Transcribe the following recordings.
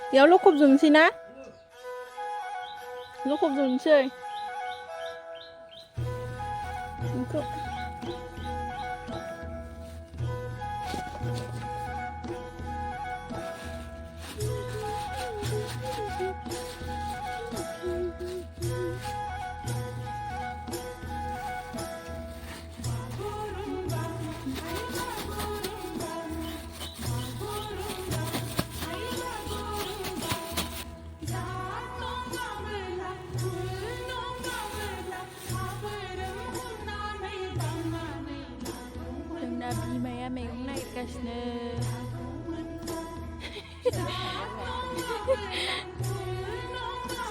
เดี๋ยวลูกขบจุนสินะลูกขบจุนเฉยก็ Nabi Maya Megong naik kasne.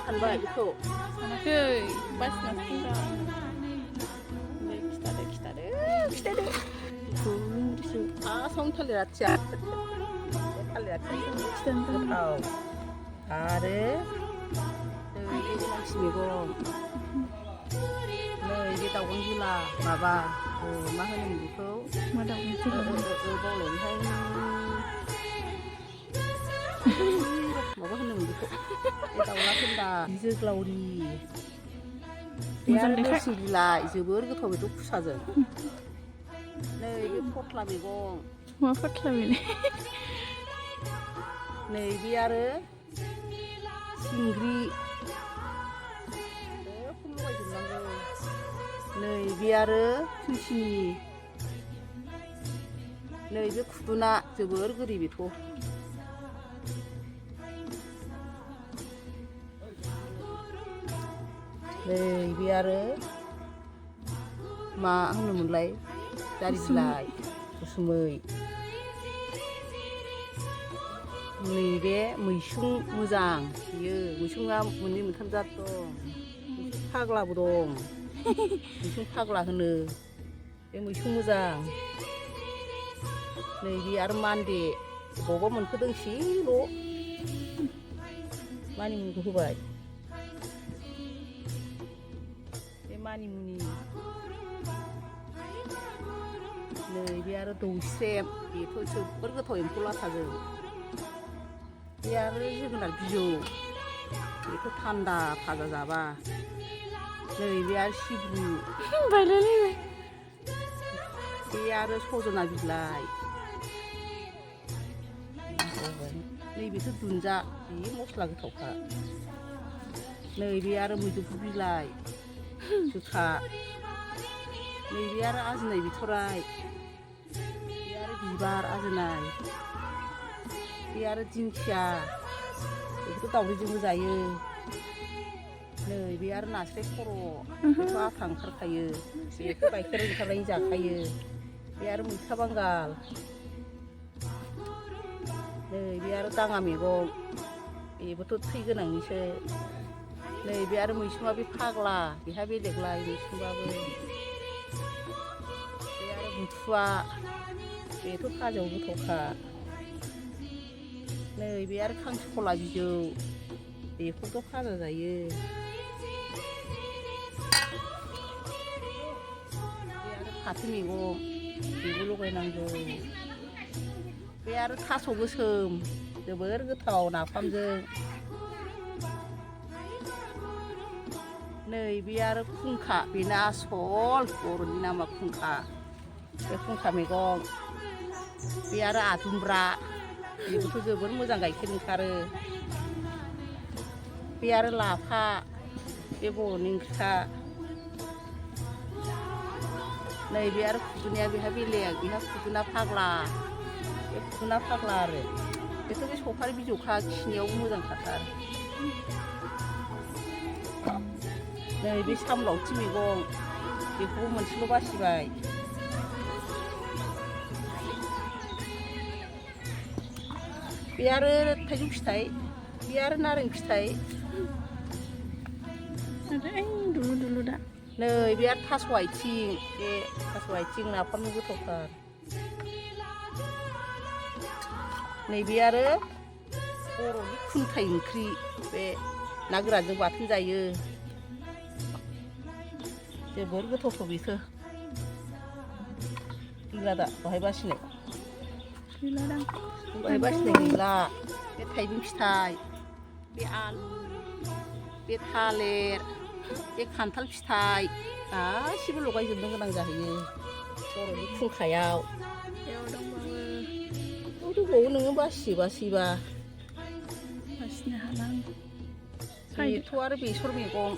San baik itu. Hei, pas nanti kan. Kita deh. Ah, song terlihat ya. Terlihat. Tahu. Ada. Ini masih Megong. Ini tahu kan gila, Baba. मा होनो बेखौ बावलायनोहाय माबा होनोमोन बेखौ दाउला फेन्दा जोग्लावरि नोरसिं बिलाइ जोबोर गोथाव बेखौ खुसाजों नै बे फथला मैगं मा फथला बेलाय नै बे आरो सिंग्रि नै बे आरो थुलसिनि नै बे खुदुना जोबोर गोदै बेथ' नै बे आरो मा होनोमोनलाय जारि बिलाइ उसुमै नैबे मैसुं मोजां बेयो मैसुङा मोननै मोनथाम जात दं मैसुं फाग्लाबो दं मैसुं फाग्ला होनो बे मैसुं मोजां नै बे आरो मान्दे बबावबा मोनखोदोंसेल' मानिमुनिखौ होबाय बे मानिमुनि नै बे आरो दौस्रेम बेथ' जोबोर गोथाव एम्फौ लाथाजों बे आरो जोगोनार बिजौ बेथ' थान्दा भाजा जाबा नै बे आरो सिब्रु बायलायलायबाय बे आरो सजना बिलाइ नैबेथ' दुन्जा बे मस्ला गोथावखा नै बे आरो मैदुफुल बिलाइ गोखा नै बे आरो आजिनाय बिथराइ बे आरो बिबार आजिनाय बे आरो दिंखिया बेखौथ' दावदैजोंबो जायो नै बे आरो नास्राय खर' बेथ' आथा ओंखारखायो बेथ' गाइखेर ओंखारनायनि जाखायो बे आरो मैथा बांगाल नै बे आरो दाङा मैगं बेबोथ' थै गोनांनिसो नै बे आरो मैसुङा बे फाग्ला बेहा बेलेगलाय मैसुंबाबो बे आरो बुथुवा बेथ' भाजायाव गोथावखा नै बे आरो खांख्रिखला बिजौ बेखौथ' भाजा जायो फाथो मैगं बेबो लगायनांगौ बे आरो थास' गोसोम जोबोर गोथाव नाफामजों नै बे आरो खुंखा बेनो आसल बर'नि नामा खुंखा बे खुंखा मैगं बे आरो आदुमब्रा बेबोथ' जोबोर मोजां गाइखेर ओंखारो बे आरो लाफा बे बर'नि ओंख्रिखा नै बे आरो खुदुनाया बेहा बेलेग बेहा खुदुना फाग्ला बे खुदुना फाग्ला आरो बेथ' बे सफारि बिजौखा खिनायावबो मोजांखाथार नै बे साम लावथि मैगं बेखौबो मोनसेल' बासिबाय बे आरो थाइजौ फिथाइ बे आरो नारें फिथाइ दुलु दा नै बे आरो थास' आथिं बे थास' आथिं नाफामनि गोथावथार नै बे आरो बर'नि खुन्थाइ ओंख्रि बे ना गोरानजों बाथोन जायो जोबोर गोथावथ' बेखौ गैला दा बहाय बासिनाय गैला दां बहाय बासिनाय गैला बे थाइबें फिथाइ बे आलु बे थालिर बे खान्थाल फिथाइ गासिबो लगायजोबनो गोनां जाहैयो बर'नि खुंखायाव। बेयाव दंबावो दंबावो नोङो बासिबा बासिनो हाला आं। बेथ' आरो बेसर मैगं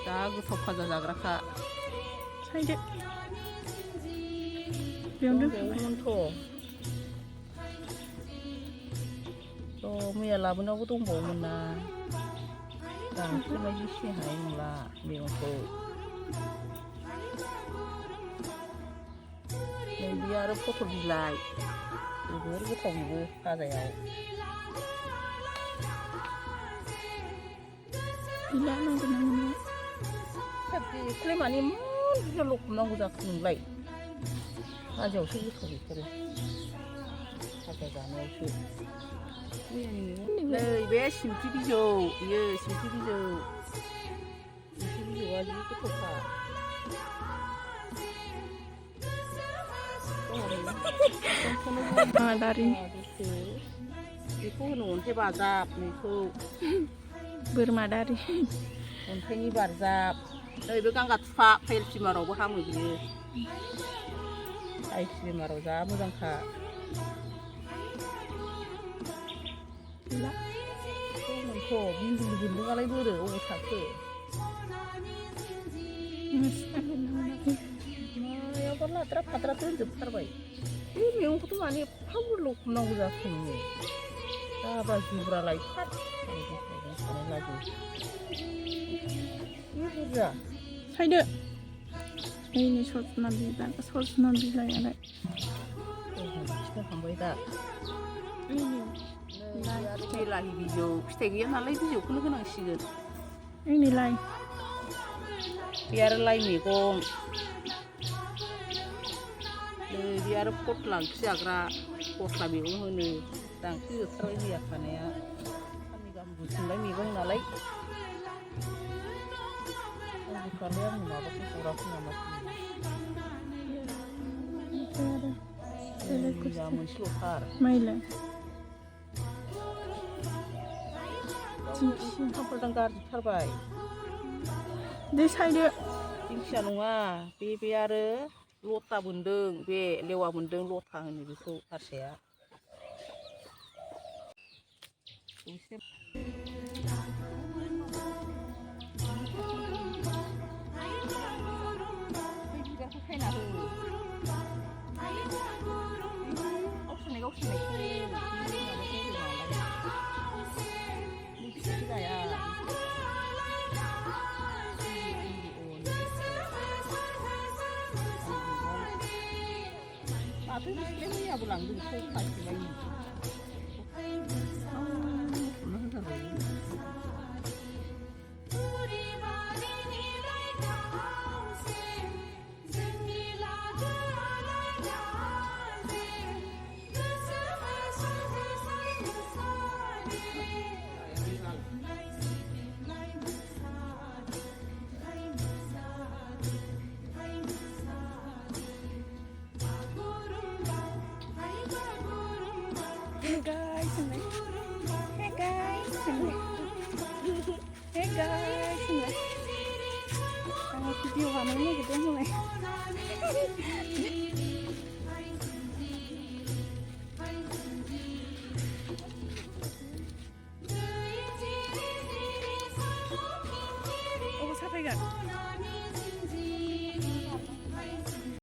जा गोथाव फाजा जाग्राखा। सायदो बेयावनो दंबावोमोनथ'। मैया लाबोनायावबो दंबावोमोन ना गांसेमानि सिनाय हानाय नंला मैगंखौ। नैबे आरो पटल बिलाइ जोबोर गोथाव बेबो फाजायाव। गैला नांगौ नांगौ बेखौलाय माने इमान बुरजा लखबनांगौ जाखो नोंलाय? फाजायावसो गोथाव बेफोरो फाजा जानायावसो। नै बे सिंख्रि बिजौ बियो सिंख्रि बिजौआ जि गोथावखा। दारि बेखौ होनो अन्थाइ बाजाब बेखौ बोरमा दारि अन्थाइनि बारजाब। नैबे गांगा थुफा फाइल्स बेमारावबो हामो बियो। आइस बेमाराव जा मोजांखा। दंमोनथ' बिन्दुनि बोन्दोंआलाय बोरो अबाव थाखो? मायावबा लाद्रा फाद्रा दोनजोबथारबाय। बे मैगंखौथ' माने एफा बुरजा लखबनांगौ जाखो नोङो? जाबा जुब्रा लायथार बुरजा सायदो नै सजना बिलाइआलाय खिथाखांबाय दा। आरो बिलाहि बिजौ फिथाइ गैया नालाय बिजौखौनो होनांसिगोन। आंनि लाइ बे आरो लाइ मैगं। नै बे आरो फस्ला ओंख्रि जाग्रा फस्ला मैगं होनो। दा ओंख्रि जोबथारबाय मैया खानाया साननै गाहाम बुथुमनाय मैगं नालाय। आंबोखालाय आंनि माबाखौ हराखै नामा जा मोनसेल'थार माइलाय ओंखामफोरदां गारजोबथारबाय। दे सायदो दिंखिया नङा बे आरो लथा बोन्दों बे लेवा बोन्दों लथा होनो बेखौ हारसाया। बिबारखौ खायना हो गावसिनायखौ जाया। माथो बिसोरलाय मैयाबो लांदों सौखासैलायनो Hey guys, aku video kameranya gitu mulai. Oh, sampai kan?